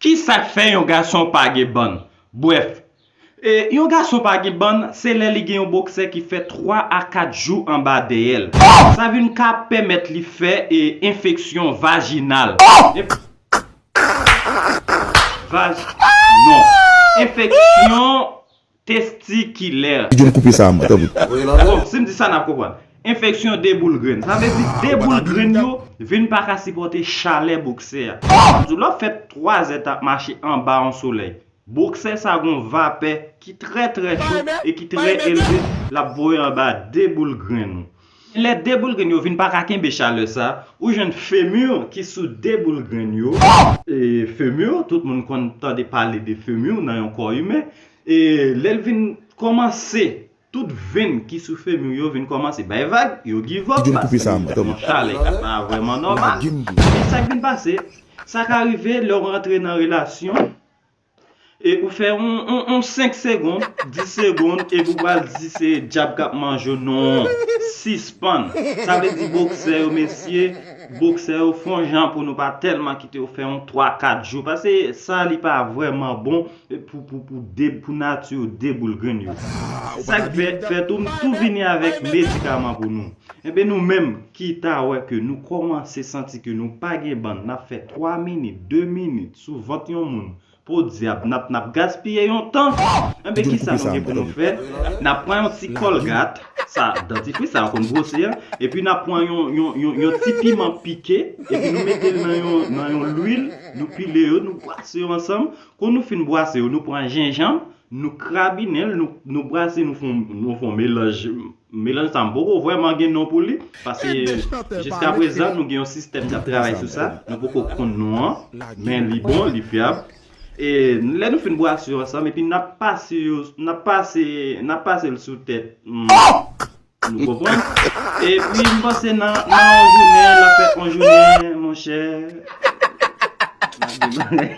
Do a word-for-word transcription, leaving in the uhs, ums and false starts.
Ki sa k fè yon gason pa gen bann? Brèf, e, yon gason pa gen bann, se lè li gen yon boksè ki fè twa a kat jou anba dèyè l. Sa vin ka pèmèt li fè, e, enfeksyon vajinal. Enf-, vaj-, non. Enfeksyon testikilè. Ki djòl koupe sa, mwen, tanpri. Bon, si m di sa, n ap konprann. Enfeksyon de boul grenn. Sa vle di de boul grenn yo vin pa ka sipòte chalè boksè a. Sa vle di lè w fè twa zè t ap mache anba yon solèy, boksè sa gon vapè ki trè, trè cho e ki trè elve, l ap voye anba de boul grenn ou. Lè de boul grenn yo vin pa ka kenbe chalè sa, ou jwenn femur ki sou de boul grenn yo. E femur, tout moun konn tande pale de femur nan yon kò imen. E lè l vin kòmanse, tout venn ki sou femur yo vin kòmanse bay vag, yo give up, paske se yon chalè ki pa vrèman nòmal. E sa k vin pase, sa ka rive lè w rantre nan relasyon, e ou fè yon, yon, yon senk segonn, dis segonn, epi ou pral di se dyab k ap manje w. Non, sispann. Sa vle di boksè yo, mesye, boksè yo, fè yon jan pou nou pa tèlman kite yo fè yon twa, kat jou, paske sa li pa vrèman bon pou, pou, pou de, pou nati de boul grenn yo. Sa k fè, fè tou, m tou vini avèk medikaman pou nou. Enben, nou menm ki ta wè ke nou kòmanse santi ke nou pa gen bann, n ap fè twa minit, de minit sou vant yon moun, podyab, n ap, n ap gaspiye yon tan. Enben, kisa nou gen pou nou fè? N ap pran yon ti kòlgat, sa, dantifris sa yo konn bwose an, epi n ap pran yon, yon, yon, yon ti piman pike, epi nou mete l nan yon, nan yon lwil, nou pile yo, nou bwase yo ansanm. Kon nou fin bwase yo, nou pran jenjanm, nou krabinen l, nou, nou bwase, nou fè yon, nou fè yon melanj. Melanj sa, m poko vrèman gen non pou li, paske jiskaprezan, nou gen yon sistèm k ap travay sou sa, nou poko konn non an, men li bon, li fyab. E lè nou fin bwase yo ansanm, epi n ap pase yo, n ap pase, n ap pase l sou tèt, mm, nou konprann? Epi m panse nan, nan yon jounen, l ap fè yon jounen, monchè. N ap gen bagay.